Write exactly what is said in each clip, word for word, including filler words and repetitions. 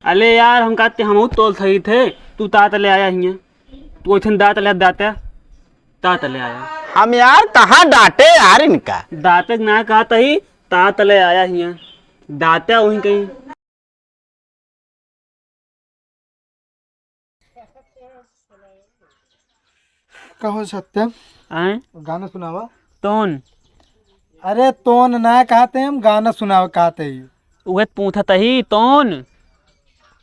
अले यार, हम कहते हम तोल सही थे, तू तात ले आया हियाँ। तू ओइठन दाँत ले, दाँत, दाँत ले आया। हम यार कहाँ डांटे यार इनका? दाँत ना कहत ही, तात ले आया हियाँ। दाँत वहीं कहीं। कहो सत्यम, आय? गाना सुनावा। तोन? अरे तोन ना कहते, हम गाना सुनावा कहते ही। उहे त पूछत ही, तोन?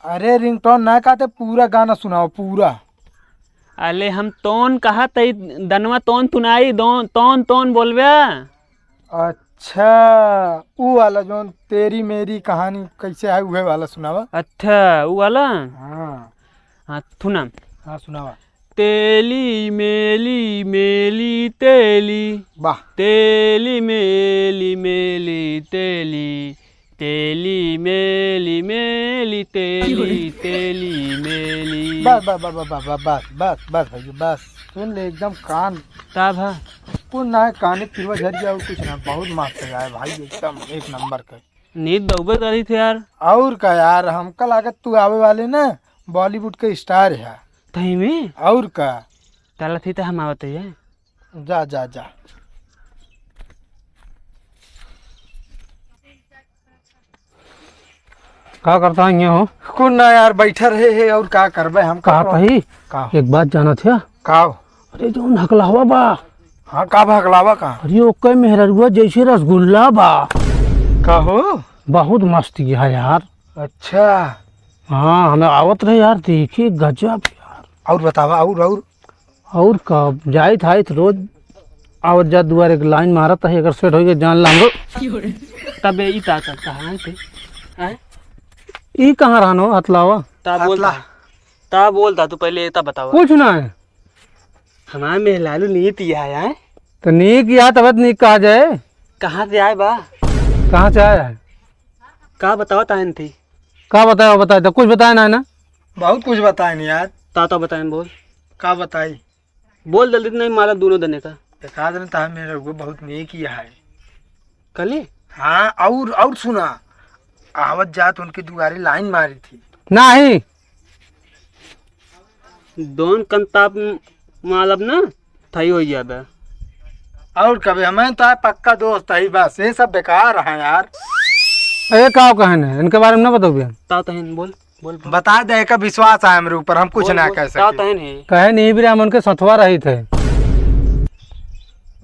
अरे रिंगटोन ना कहते, पूरा गाना सुनावा, पूरा। अले हम तोन कहत ही, दनवा तोन तुनाई, दो-, तोन, तोन बोलबे। अच्छा, ऊ वाला जौन तेरी मेरी कहानी कैसे है, उहे वाला सुनावा। अच्छा, ऊ वाला? हाँ। हाँ, सुना। हाँ, सुनावा। तेली मेली मेली तेली। वाह। तेली मेली मेली तेली। तेली मेली मेली तेली, तेली मेली। बस, बस, बस, बस, बस, बस, बस, बस, बस भैया, बस। सुन ले, एकदम कान। का भा? कुछ ना है, काने पिरवा झर गया और कुछ ना। बहुत मस्त गाए भाई, एकदम एक नंबर का। नींद दौबे करी थे यार। और का यार, हमका लागत तू आवे वाले ना बॉलीवुड के स्टार है। सही में? और का? चला थी तो हम आवत है। जा, जा, जा। का करता है ये हो? कुछ ना यार, बैठा रहे है और का करबे हम। का कहो? कही? का? एक बात जानत है? का? अरे जौन हकलावा बा। हाँ, का बा हकलावा का? अरे ओके मेहररुआ जैसे रसगुल्ला बा। का हो? बहुत मस्त है यार। अच्छा। हाँ, हमें आवत रहे यार, देखी गजब यार। और बतावा, और, और? और का, जाइत हाइत रोज आवत जात दुआरे एक लाइन मारत है, अगर सेट होइगे जान ला हमरो। तबे ई का करता है, हैं, ते? हैं? ई कहाँ रहनो हतलावा? ता बोलता, हतला। ता बोलता, तू पहले इतना बतावा। कुछ ना है। हमार मेहलालू नीक या है, हैं? तो नीक या तब नीक कहा जाए। कहाँ से आए बा? कहाँ से आया है? का बतावा ताहन थी? का बताया, बताया तो कुछ बताया ना, ना। बहुत कुछ बताए नहीं यार। ता तो बताए, बोल। का बताई? बोल जल्दी, नहीं मारा दोनों दने का। देखा देना, तहा मेरे को बहुत नेक ही है। कली? हाँ, और, और सुना, आवत जात उनके दुआरे लाइन मारी थी। नहीं। दोन कंताप म-, मालब ना, थई हो जाबे। और कभी हमें तो पक्का दोस्त है, बस ये सब बेकार है यार। अरे का कहने, इनके बारे में ना बताओ भैया। ताओ तहन बोल। बोल, बोल। बता दे, का विश्वास है हमरे ऊपर, हम कुछ बोल, ना बोल, कह का सके। तहन है? कहे नहीं, भी हम उनके सथवा रही थे।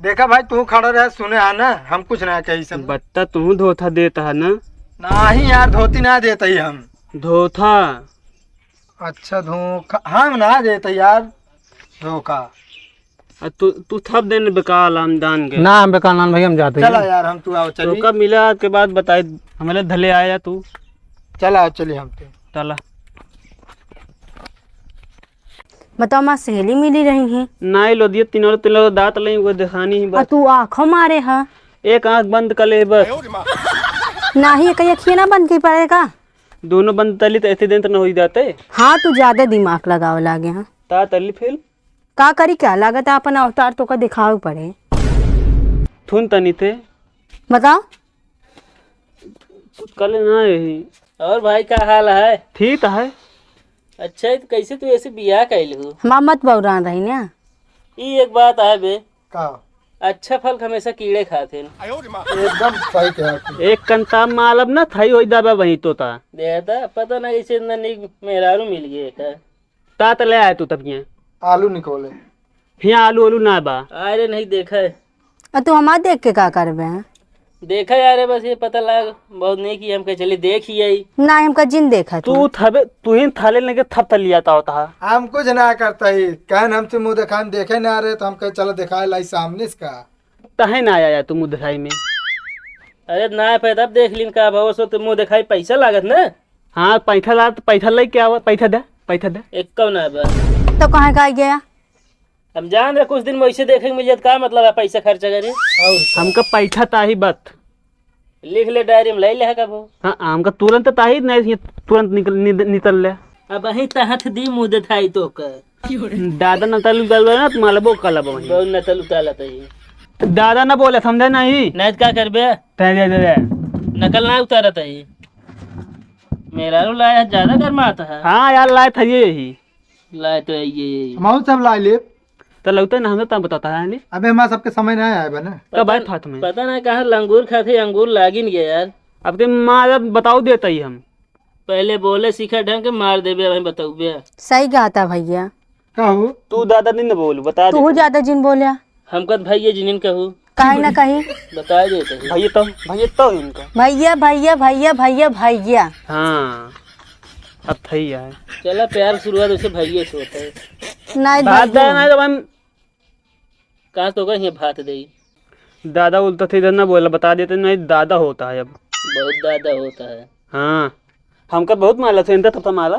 देखा भाई, तू खड़ा रहे, सुने है ना, हम कुछ ना कही सब। बत्ता तू धोथा देता है ना? नहीं यार, धोती ना देता ही हम। धोथा। अच्छा, धोखा, हम ना देता यार, धोखा। आ तू, तू थप देने बेकार लान जान के। ना, हम बेकार लान भाई, हम जाते चला हैं। यार, हम तू आओ, तो चली। कब मिला के बाद बताई, हमारे धले आया तू। चला, चली हम तो। चला। बताओ, माँ सहेली मिली रही हैं। नाई लो दिए, तीनों, तीनों दांत लई, वो देखानी ही आ बस। तू आँखों मारे हा। एक आँख बंद कर ले बस। नाही, एक अखिए ना बंद की पड़ेगा। दोनों बंद तली तो ऐसे दिन तो न हो जाते। हाँ, तू ज्यादा दिमाग लगावे लागे, हाँ। ता तली फिर? का करी, क्या लागत है, अपन अवतार तो का दिखावे पड़े। थुन तनी थे। बताओ। कुछ कर लेना यही। और भाई, का हाल है? ठीक है। अच्छा, तो कैसे तू ऐसे बियाह कैल हो? हमार मत बौरान रही ना। ई एक बात है बे। का? अच्छा फल हमेशा कीड़े खाते हैं। एकदम सही कहा तू। एक कंता मालब ना थाई होई दाबा वहीं तोता। देता पता ना कैसे इतना नीक मेहरारू मिल गए का। तात ले आए तू तब यहाँ। आलू निकोले। हियाँ आलू, आलू ना बा। अरे नहीं देखा है। आ तू हमार देख के का करबे हैं? देखा यार, बस ये पता लग बहुत नहीं कि हम कहे चले देख ही आई। ना, हमका जिन देखा तू तू। थबे, तू ही थाले लेके थप थलिया ता होता है। हम कुछ ना करता ही, कहन हमसे मुंह दिखाई में देखे ना रहे तो हम कहे चलो दिखाए लाई सामने इसका। तहे ना आया तू मुंह दिखाई में। अरे ना पे तब देख लीन का भव सो तो मुंह दिखाई पैसा लागत ना। हाँ, पैसा ला तो पैसा लेके आवा, पैसा दे, पैसा दे। एक कौन है बा? तो कहाँ का गया? हम जान रहे कुछ दिन में वैसे देखे के मिल जात, का मतलब है पैसा खर्चा करे? और हमका पैसा ताही बत। लिख ले डायरी में, ले ले कबो। हाँ, हमका तुरंत ताही नहीं, तुरंत निकल, निद-, निकल ले। अब वही तहत दी मुंह दिखाई तो का। दादा न तलु गलबा ना, तुम्हारा वो कलब वही। बहुत न तलु तालत है। दादा न बोले, समझे नहीं? नहीं तो का करबे? दे, दे, दे, दे। नकल ना उतारत है। मेहरारू लाया है, ज्यादा गरमात है। हाँ यार, लाए था ये ही। लाए तो है ये। हम सब लाए ले। तो लगता है ना, हमें तो बताता है, नहीं? अबे, हमारा सबके समय ना आया बना। कब आए पता, फात में? पता ना कहाँ लंगूर खाते, अंगूर लागिन गया यार। अब ते माँ, अब बताओ देता ही हम। पहले बोले सीखा ढंग के, मार देबे, वहीं बताऊबे। सही कहा था भैया। का हो? तू ज्यादा दिन न बोल, बता तू दे। ज्यादा जिन बोल्या। हम कत भैया जिनिन कहू। काहे ना कही? बता दे तो। भैया तो, भैया तो इनका। भैया, भैया, भैया, भैया, भैया। हाँ, अब भैया है। चला, प्यार शुरुआत उसे भैया से होता है। नहीं भात भैया। दाना तो हम कहाँ तो कहीं भात दे। दादा बोलता था, इधर ना बोला, बता देते, नहीं दादा होता है अब। बहुत दादा होता है। हाँ, हमका बहुत माला से इनका तब माला।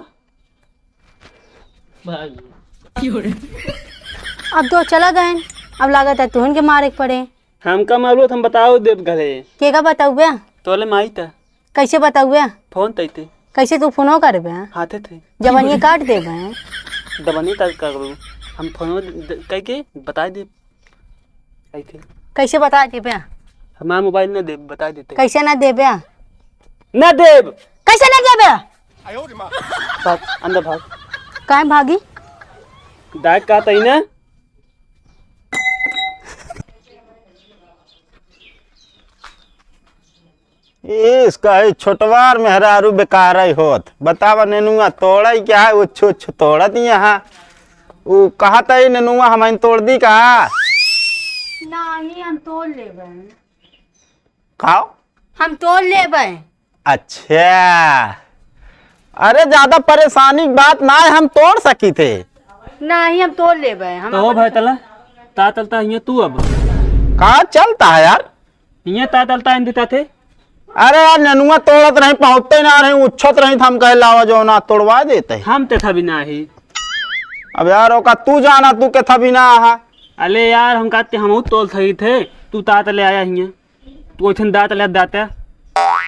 भाग। अब तो चला गए, अब लागत है तुहन के मारे के पड़े। हमका मालूम, हम बताओ देब घरे। के का बताउबे? तोले माई ता। कैसे बताउबे? फोन तैते। कैसे तू फोनो करबे? हाथे थे। जबनिया काट देबे। दबनी काट कर करू। हम फोन द-, कह के बता दे। कैसे? कैसे बता देबे? हमारा मोबाइल न देब, बता देते। कैसे ना देबे? ना देब। कैसे ना देबे? भाग, अंदर भाग। काहे भागी? दाग का तई ना? इसका है छोटवार मेहरारू बेकार है होत। बतावा नेनुआ तोड़ै क्या है, उच्छ उच्छ तोड़त यहाँ। उ कहत है नेनुआ हमइन तोड़ दी का? नहीं, हम तोड़ लेबै। खाओ। हम तोड़ लेबै। अच्छा, अरे ज्यादा परेशानी की बात ना है, हम तोड़ सकी थे। नहीं, हम तोड़ लेबै। हम तो हो अपन भाई तला, ता तलता हियाँ तू अब। का चलता है यार? हियाँ ता तलता इन देता थे। अरे यार, नेनुआ तोड़त रही, पहुँचते ना रही, उच्छत रही, हम कहे लावा जो ना तोड़वा देते। हम ते था भी ना ही। अब यार, ओका तू जाना, तू के था भी ना आहा। अले यार, हम कहते हम तोल सही थे, तू ता तले आया हियाँ। तू ओइठन दाँत ले, दाँत,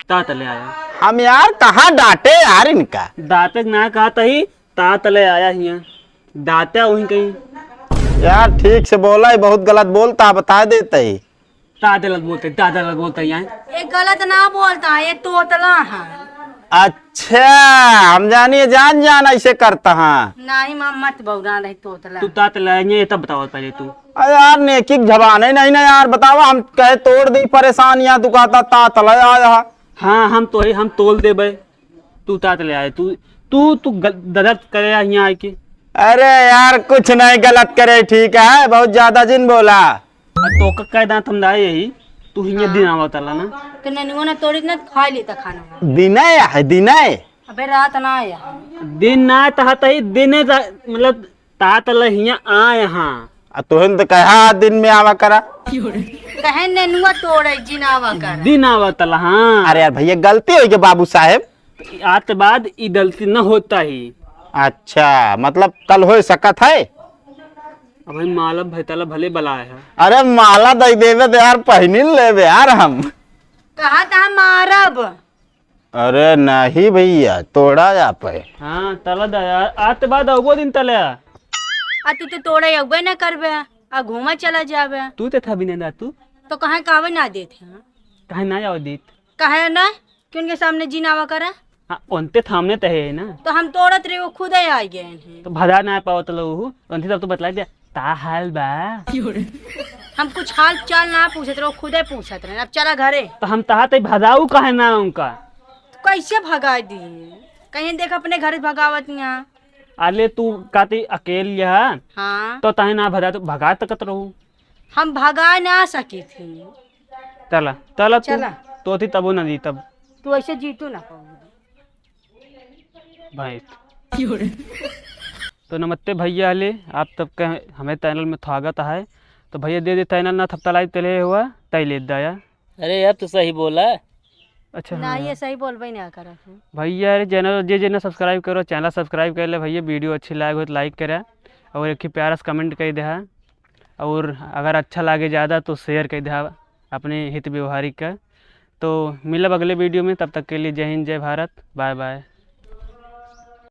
दाँत ले आया। हम यार कहाँ डांटे यार इनका? दाँत ना कहत ही, तात ले आया हियाँ। दाँत वहीं कहीं। यार ठीक से बोला ही, बहुत गलत बोलता, बता देते ही। तात गलत बोलते, तात गलत बोलते ही आए। ये गलत ना बोलता है, ये तोतला है। अच्छा, हम जानिए जान जान ऐसे करता है। नहीं माँ, मत बौरा रही तोतला। तू तात ले आएंगे, ये तब बताओ पहले तू। अरे यार, नेकी की जबान है नहीं ना यार, बतावा, हम कहे तोड़ दी परेशान, यहाँ तू कहता तात ले आया। हाँ, हम तो है, हम तोल देबे, तू तात ले आए, तू, तू, तू गल-, गलत करे हियाँ आए के। अरे यार, कुछ नहीं गलत करे, ठीक है, बहुत ज्यादा जिन बोला। अब तो का कह दांत हम दाए यही, तू हियाँ हाँ। दिन आवा तला ना। तो ननुआ ना तोड़ी ना, खा लेता खाना। दिने है, दिने। अबे रात ना आया। दिन ना तहा तही, दिने रा-, मतलब तात ले हियाँ आए हाँ। आ तोहन तो कहा दिन में आवा करा। कहे नेनुआ तोड़े जिन आवा करा। दिन आवा तला, हाँ। अरे यार भैया, गलती हो गई बाबू साहेब। आज के बाद ई गलती न होता ही। अच्छा, मतलब कल हो सकत है? अब भाई माला भैतला भले बलाए है। अरे माला दे देबे तो यार, पहिनिन लेबे यार हम। कहा था मारब। अरे नहीं भैया, तोड़ा जा पे। हाँ, तला दा यार, आज के बाद अउबो दिन तले आ। आ तू तो तोड़े अउबे न करबे, आ घूमा चला जाबे। तू ते था भी नहीं दा तू। तो कहे कावे ना देत हैं? कहे ना जाओ दीत? कहे ना कि उनके सामने जिन आवा करे। हाँ, उनते सामने तो है ना। तो हम तोड़त रहे, वो खुदे आ गए हैं। तो भदा ना पावत लो, उनते तब तो बतला दिया। ता हाल बा? हम कुछ हाल चाल ना पूछत रहो, खुदे पूछत रहे। अब चला घरे। तो हम तहा ते भगाऊ काहे ना उनका? कैसे भगा दी? कहीं देख अपने घर भगावत यहाँ। अले तू काती अकेल यहाँ? हाँ। तो ताहे ना भगा, तो भगा तकत रहू। हम भगा ना सकी थी। तला, तला तू, चला। तो थी तबो ना दी तब। तू ऐसे जीतू ना पाऊंगी। भाई। तो नमस्ते भैया हले, आप सबके हमें चैनल में स्वागत है। तो भैया दे दे चैनल ना थपतलाई तले हुआ, तय ले दाया। अरे यार, तू सही बोला। अच्छा, ना, हाँ ये यार। सही बोलबे ना करत हूँ। भैया रे, चैनल जे जे ना सब्सक्राइब करो, चैनल सब्सक्राइब कर ले भैया। वीडियो अच्छी लागे हो तो लाइक करा और एक ही प्यारा सा कमेंट कर दे। और अगर अच्छा लागे ज़्यादा तो शेयर कर दे अपने हित व्यवहारिक का। तो मिलब अगले वीडियो में, तब तक के लिए जय हिंद, जय भारत, बाय बाय।